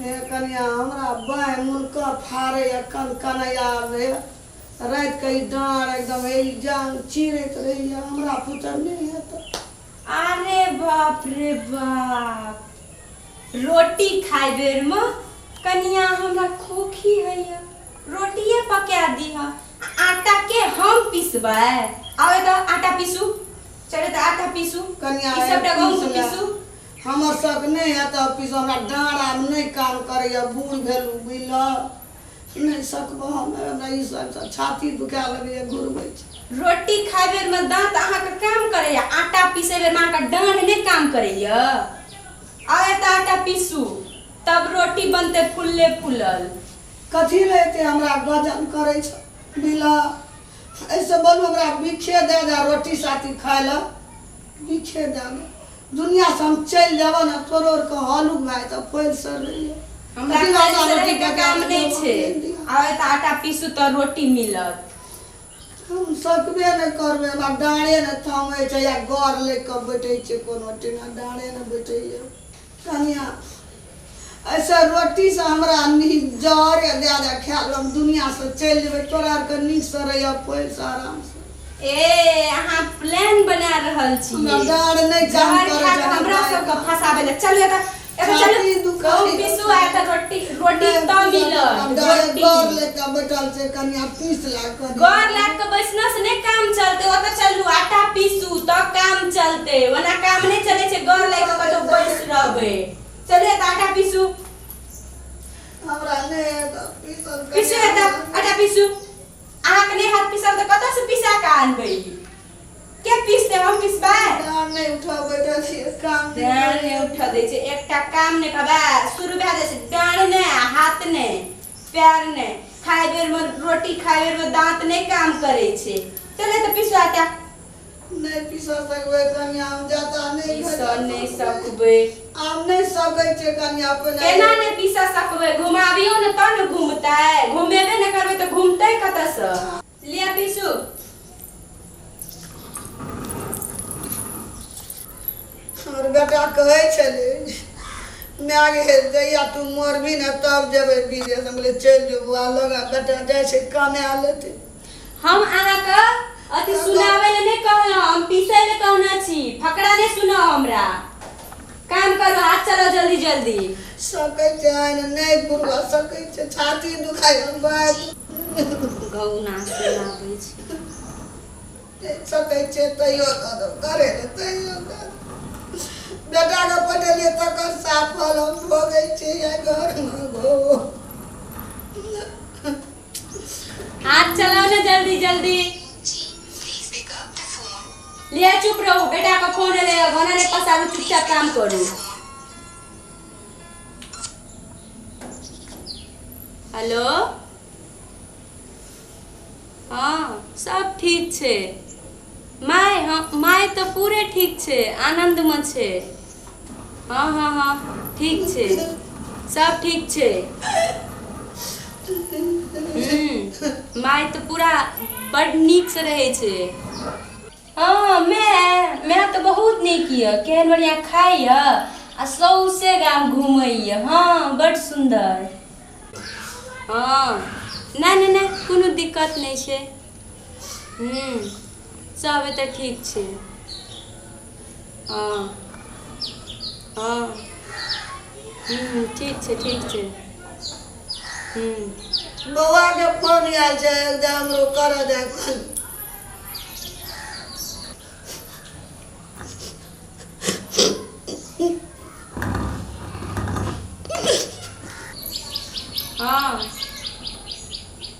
हे कनिया, हमरा बाँहि मुनकऽ फाड़ैए, कनकनैया रहैए। रातिके ई डाँड़ एकदम ई जांग चीरैत रहैए, हमरा पुतर नहि हैत। अरे बाप रे बाप, रोटी खाय बेर में कनिया हमरा खोखी हैया, रोटिए पका दीह, आटा के हम पिसबै। आवे तऽ आटा पीसू, चले तऽ आटा पीसू। कनिया, ई सबटा गहूम पीस ले। पीसू। हमर शक नहि हैत आब पीस, हमरा डाँड़ आब नहि काम करैए, बूढ़ भेलहुँ बुझल, नहि सकबो हम। हमरा ई सब छाती दुखाए लगैए, घुरबै छै। रोटी खाय बेर में दांत अहाँके काम करैया, आटा पीसै बेर में अहाँके डाँड़ नहि काम करैया। आवे तऽ आटा पीसू, तब रोटी बनतै फुलले फुलल। कथी लए एते हमरा गजन करै छ बुझल? एहिसँ बोलू हमरा बिखे दए दे, रोटी साथी खाय लए बिखे दए दे, दुनियासँ हम चलि जेबऽ ने, तोरो आरके हलुक भए जेतऽ। फैल सर रहैए। हमरा कथी लए फैल हमरा सड़ै रोटी के पका काम कऽ नहि देबऽ? छै। दिअ। आवे तऽ आटा पीसू तऽ रोटी मिलत। हम सकबे नहि करबै, हमरा डाँड़े नहि थमै छै, या गर लऽ कऽ बैठै छै कोनो टीना, डाँड़े नहि बैठैए। कनिया, ऐसे रोटीसँ हमरा नीक जरे दए दे, खाय लेब, दुनियासँ चलि जेबै। तोरा आरके नीकसँ रहैए पैसा आरामसँ। ए, अहाँ प्लान बना रहल छी? हमरा डाँड़ नहि काम जहर करै खा छै। कऽ हमरा सबके फंसाबै लए। चलू एतऽ, एतऽ छाती चलू। दुखाइ। गहूम पीसू आ एतऽ रोटी, रोटी तऽ मिलत रोटी। गौर ले कऽ बैठल छै कनिया, पीस ला कऽ। गौर लाग कऽ बैसना से नहि काम चलतै। ओतऽ चलू, आटा पीसू तऽ काम चलतै, ओना काम नहि चलै छै। गौर लागि कऽ कतौ बैस रहबै। चलू एतऽ, आटा पीसू। हमरा नहि हेतऽ पीसल। पीसू एतऽ, आटा पीसू। अहाँके नहि हाथ पीसल तऽ कतऽ से पीसा कऽ आनबै? के पीसतै? हम पिसबै? डाँड़ नहि उठा बैठल छियै, काम नहि डाँड़ करै। नहि उठऽ दै छै, एकटा काम नहि करबै, शुरू भए जाइ छै डाँड़ नहि आ हाथ नहि, पैर नहि। खाय बेरमे, रोटी खाय बेरमे दाँत नहि काम करै छै। चले तऽ पीसू आटा। नहि पीस सकबै कनिया, हम जाता नहि। पीसऽ नहि सकबै? आब नहि सकै छै कनिया पहिने। केना नहि पीसऽ सकबै? घुमाबियौ ने तब ने घुमतै। घुमेबे नहि करबै तऽ घुमतै कतऽसँ? लिअ, पीसू। हमर बेटा कहै छलै, माय गे, जहिया तू मरबही ने तब जेबै विदेश। हम कहलियै, चलि जो बौआ लग, बेटा जाइ छै कमा लेतै। हम अहाँके अथी सुनाबै लए नहि कहलहुँ, हम पीसै लए कहने छी। फकरा नहि सुनाउ हमरा, काम करू, हाथ चलाउ जल्दी जल्दी। सकै छै नहि घुरबा सकै छै, छाती दुखाइ बात। गौना सुनाबै छै। सकै छै तैयो करे ने, तैयो बेटाके पठेलियै, तकर साफल हम भोगै छी घरमे गो। हाथ चलाओ ने जल्दी जल्दी। लिया, चुप रहू। बेटा का फोन एलै, गाना नहि पसारू, चुपचाप काम करू। हेलो, हँ, सब ठीक छै। माय, हँ, माय तऽ पूरे ठीक छै, आनन्दमे छै। हँ हँ हँ, ठीक छै, सब ठीक छै। माय तऽ पूरा बड नीकसँ रहै छै। हँ, माय, माय तऽ बहुत नीक यऽ, केहन बढ़िआँ खाइए आ सौँसे गाम घुमैए। हँ, बड सुन्दर। हँ, नहि नहि नहि, कोनो दिक्कत नहि छै। सब एतऽ ठीक छै। हँ हँ, ठीक छै, ठीक छै। बौआके फोन आयल छै, एकदम हमरो करऽ दे। हँ,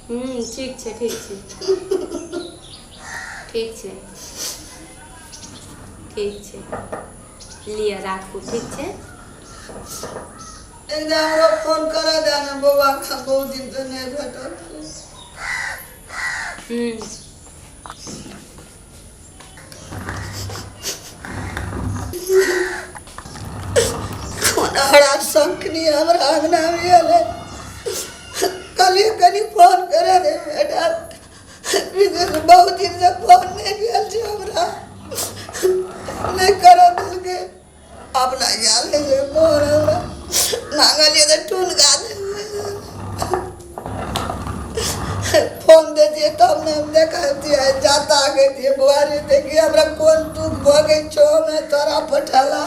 ठीक छै, ठीक छै, ठीक छै, ठीक छै। लिअ, राखू, ठीक छै। एकदम हमरो फोन करऽ दे ने बौआ, बहुत दिनसँ नहि भेटल। कोन हरा शंखनी हमरा अङ्गनामे एलै? कहलियै कनि फोन करे रे बेटा, विदेश बहुत दिनसँ फोन नहि भेल छै हमरा, नहि करऽ देलकै। अपना आयल है फोन हमरा, मांगलियै तऽ टुनका फोन देतियै तब ने हम देखतियै जाता गेतियै बौआ रे देखियै हमरा कोन दुख भऽ गेल छौ हमे तोरा पठेला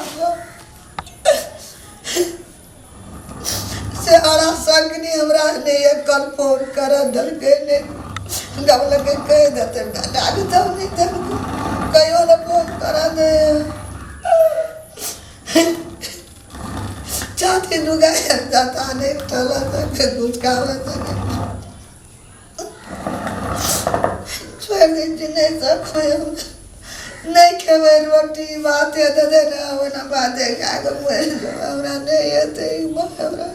से हरा संगनी हमरा नहि एकल फोन करऽ देलकै नहि गमलकै कहि देतै बेटाके तब नहि देलकै कहियो नहि फोन करऽ दे छाती दुखाय जाता नहि चलऽ सकै गुचकाबऽ सकै छोड़ि दै छी नहि सकबै हम नहि खेबै रोटी भाते देतै ने ओहिना भाते खा कऽ मरि जेबै हमरा नहि हेतै हमरा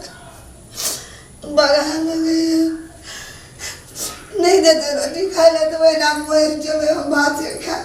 बड़ा लगैए नहि देतै रोटी खाय लए तऽ ओहिना मरि जेबै हम भाते खा।